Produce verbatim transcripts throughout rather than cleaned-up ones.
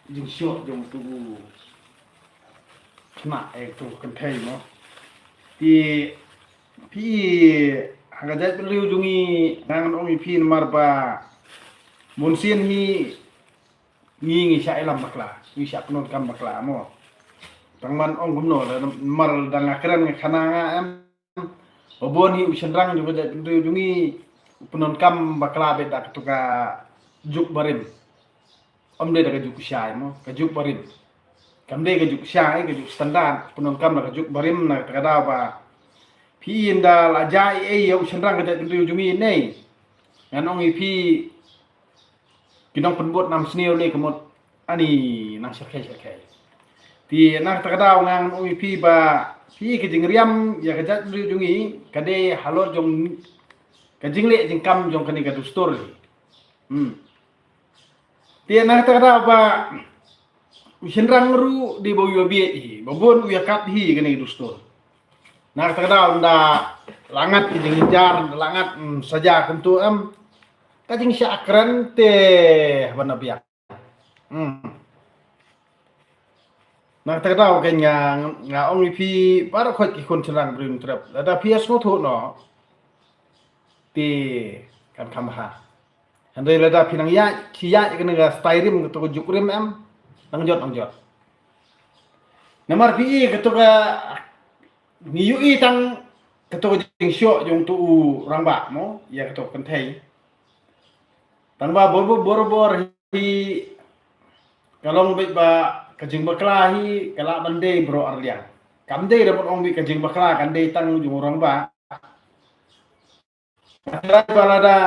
jingshoh jong tu khynnah, eh, tu kynthei mo. Te phi ha ka jaitbynriew jong ngi, ngan ong ïa phi namar ba bunsien hi ngi ngi shah ïalam bakla, ngi shah pyndonkam bakla mo. Tang ban ong kumno, namar dang nga kren nga khana nga em. Ba bun hi u shynrang jong ka jaitbynriew jong ngi u pyndonkam bakla beit da katu ka juk barim. Ym dei da ka juk shai mo, ka juk barim. Kam dei ka juk shai, ka juk standard, pyndonkam da ka juk barim. Na kata ka daw ba phi ynda la jia ei ei ïa u shynrang ka jaitbynriew jong ngi ne, ngan ong ïa phi, ki nongpynbud nam sniew lei ka mut ani nang syrkhei syrkhei. Te na kata ka daw ngan ong ïa phi ba phi, ka jingriam ïa ka jaitbynriew jong ngi ka dei halor jong ka jingleh jingkam jong kane ka dustur hi. Hmm. Te na kata ka daw ba u shynrang ruh dei ba u ïa bieit hi, ba bun u ïa kat hi kane ka dustur. Na kata ka daw ynda la ngat ki jingjynjar, ynda la ngat, mm, saja kumtu em, ka jingshah kren te ban biang. Hmm. Na kata ka daw ka nga, nga ong ïa phi baroh khoit ki khun shynrang briew Hynñiewtrep, lada phi ïa sngewthuh noh te kan kham bha. Hynrei lada phi nang ïaid, phi ïaid kane ka style rim, katu ka juk rim em, nang jot, nang jot. Namar phi i katu ka, ngi ïohi tang katu ka jingshoh jong tu u rangbah mo ïa katu ka kynthei. Tang ba bor bor bor bor hi ka long beit ba ka jingbakla hi ka lah ban dei baroh arliang. Kam dei da ban ong beit ka jingbakla kan dei tang jong u rangbah. Ba lada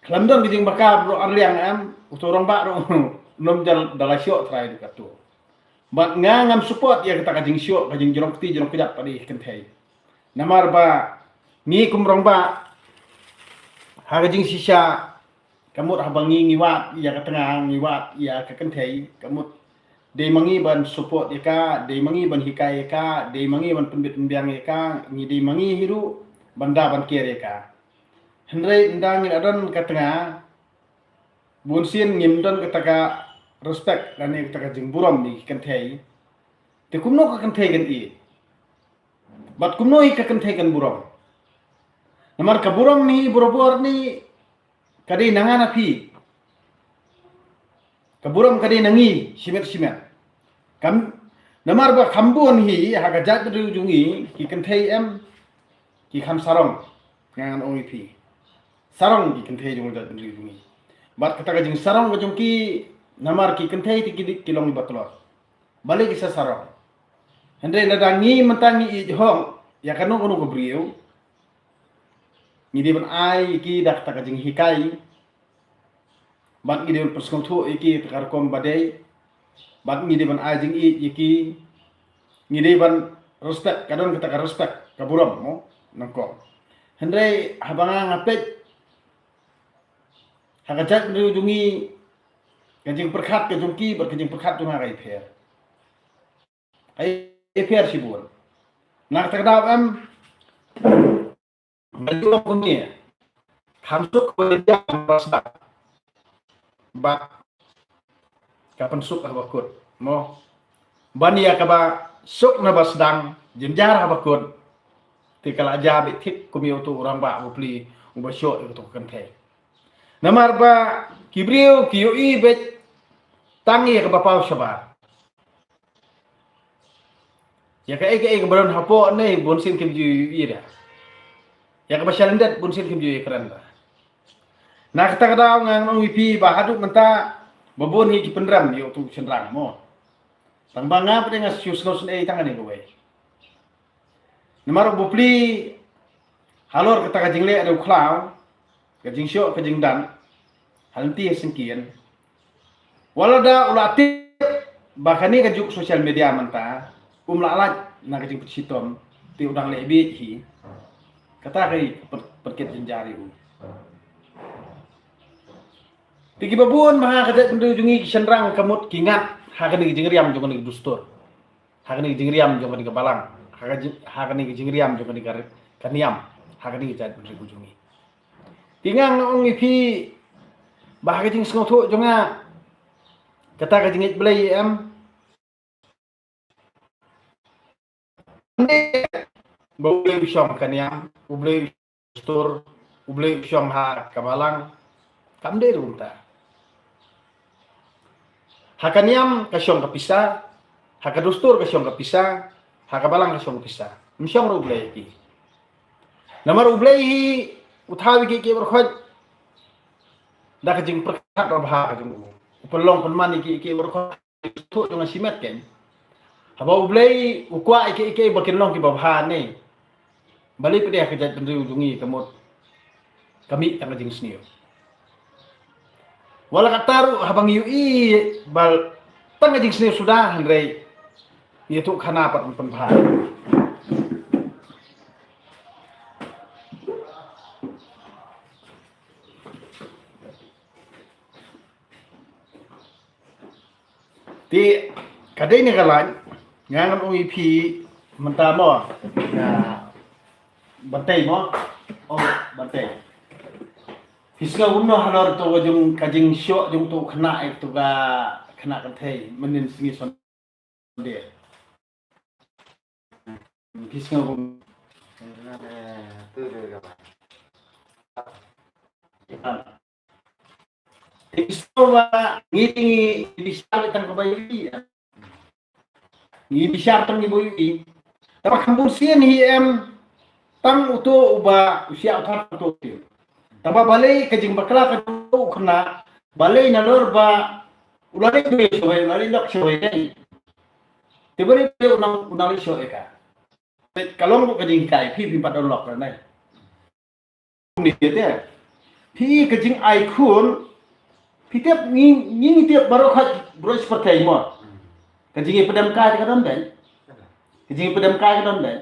khlem don ka jingbakla baroh arliang em, uto u rangbah ruh ym da la shoh trai da katu. Bad nga ngam support ïa kata ka jingshoh, ka jingjrong kti jrong kjat pat ïa ki kynthei. Namar ba ngi kum rangbah ha ka jingshisha, ka mut haba ngi ngi wad ïa ka tnga, ngi wad ïa ka kynthei, ka mut dei ma ngi ban support ïa ka, dei ma ngi ban hikai ïa ka, dei ma ngi ban pynbit pynbiang ïa ka, ngi dei ma ngi hi ruh ban da ban care ïa ka. Hynrei ynda ngi la don ka tnga, bunsien ngim don kata ka respect lane kata ka jingburom ïa ki kynthei. Te kumno ka kynthei kan ïeit? Bad kumno hi ka kynthei kan burom? Namar ka burom hi barabor ni ka dei na nga na phi. Ka burom ka dei na ngi shimet shimet. Kam, namar ba kham bun hi ha ka jaitbynriew jong ngi ki kynthei em, ki kham sarong. Ngan ong ïa phi, sarong ki kynthei jong ka jaitbynriew jong ngi. Bad kata ka jingsarong ka jong ki, namar ki kynthei te ki dei ki long ki ba tlot. Balei ki sa sarong? Hynrei lada ngi mynta ngi ïeit hok ïa kano kano ka briew, ngi dei ban ai ïa ki da kata ka jinghikai. Bad ngi dei ban pynsngewthuh ïa ki kata ka rukom ba dei. Bad ngi dei ban ai jingïeit ïa ki. Ngi dei ban respect, ka don kata ka respect, ka burom mo, nyngkong. Hynrei haba nga nga peit ha ka jaitbynriew jong ngi, ka jingpyrkhat ka jong ki bad ka jingpyrkhat jong nga ka ïapher. Ka ïapher shibun. Na kata ka daw em, nga ju ong kumne, kham suk ba jynjar na ba sdang, bad ka pynsuk ha ba kut mo. Ban ïa kaba suk na ba sdang, jynjar ha ba kut, te ka la jia beit thik kum ïa uto u rangbah bapli uba shoh ïa uto u kynthei. Namar ba ki briew ki ïohi beit tang ïa kaba paw shabar. Ïa kaei kaei kaba don hapoh ne bunsien kim ju ïohi da. Ïa kaba shalyndet bunsien kim ju ïakren da. Na kata ka daw ngan ong ïa phi ba haduh mynta ba bun hi ki pynrem ïa uto u shynrang mo. Tang ba nga pat nga shu sngewsynei tang kane kawei. Namar u bapli halor kata ka jingleh da u khlaw, ka jingshoh ka jingdan ha lynti ha syngkien, wat lada u la tip ba kane ka juk social media mynta um lah lait na ka jingpynshitom, te u dang leh bieit hi. Kata ka i pyn-, pynkit jynjar ïa u. Te kiba bun ma ha ka jaitbynriew jong ngi ki shynrang ka mut ki ngat ha kane ka jingriam jong kane ka dustur, ha kane ka jingriam jong kane ka balang, ha ka jing-, ha kane ka jingriam jong kane ka ri-, ka niam, ha kane ka jaitbynriew jong ngi. Te nga nga ong ïa phi ba ha ka jingsngewthuh jong nga, Kata ka jingngeit Blei em. Ba U Blei u shong ha ka niam, U Blei u stur, U Blei u shong ha ka balang. Kam dei ruh kumta. Ha ka niam ka shong ka pisa, ha ka dustur ka shong ka pisa, ha ka balang ka shong ka pisa. Ym shong ruh U Blei ki. Namar U Blei hi u thaw ïa kiei kiei baroh khoit da ka jingpyrkhat babha ka jong u. U pynlong pynman ïa kiei kiei baroh khoit. Thuh jong ka shimet ken. Haba U Blei u kwah ïa kiei kiei ba kin long kiba bha ne. Balei phi dei ha ka jaitbynriew jong ngi ka mut ka mih tang ka jingsniew. Wat la katta ruh haba ngi ïohi ba tang ka jingsniew suda, hynrei ngi ïathuh khana pat pynbha. Te ka dei ne ka lait, nga ngan ong ïa phi mynta mo. Nga, Bantei mo. Oh, Bantei. Phi sngew kumno halor to ka jong, ka jingshoh jong to khynnah, eh, to ka khynnah kynthei mynnin sngi Sunday? Phi sngew kumno? Ngi, ngi bishar tang kaba ïohi. Ngi bishar tang kiba ïohi. Te ba kham bun sien hi em tang uto uba u shah u thar uto. Te ba balei ka jingbakla ka jong u khynnah, balei nalor ba u la leit beh shawei, u la leit lok shawei dei. Te balei u nang, u nang leit shoh ïa ka. Te ka long ruh ka jinghikai, phi, phi pat don lok ra nai. Ni te. Phi, ka jingai khun. Phi tip, ngi, ngi tip baroh khoit, baroh shi pyrthei mo. Ka jingïapdem kai ka don dei. Ka jingïapdem kai ka don dei.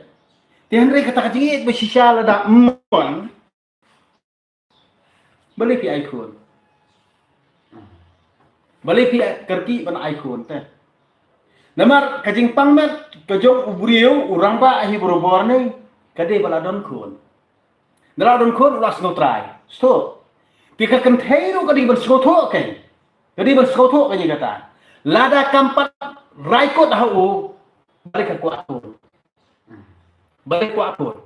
Te hynrei kata ka jingïeit ba shisha lada mon. Balei phi ai khun? Balei phi kyrkieh ban ai khun te? Namar ka jingpang met ka jong u briew, u rangbah hi barabor ne, ka dei ba la don khun. Nalor don khun u la sngewtrai. Sngewthuh. Te ka kynthei ruh ka dei ban sngewthuh kein. Ka dei ban sngewthuh kein kata. Lada kam pat rai kut ha u, balei ka kwah khun. Balei kwah khun.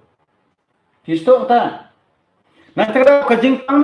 Phi sngewthuh ta. Na kata ka jingpang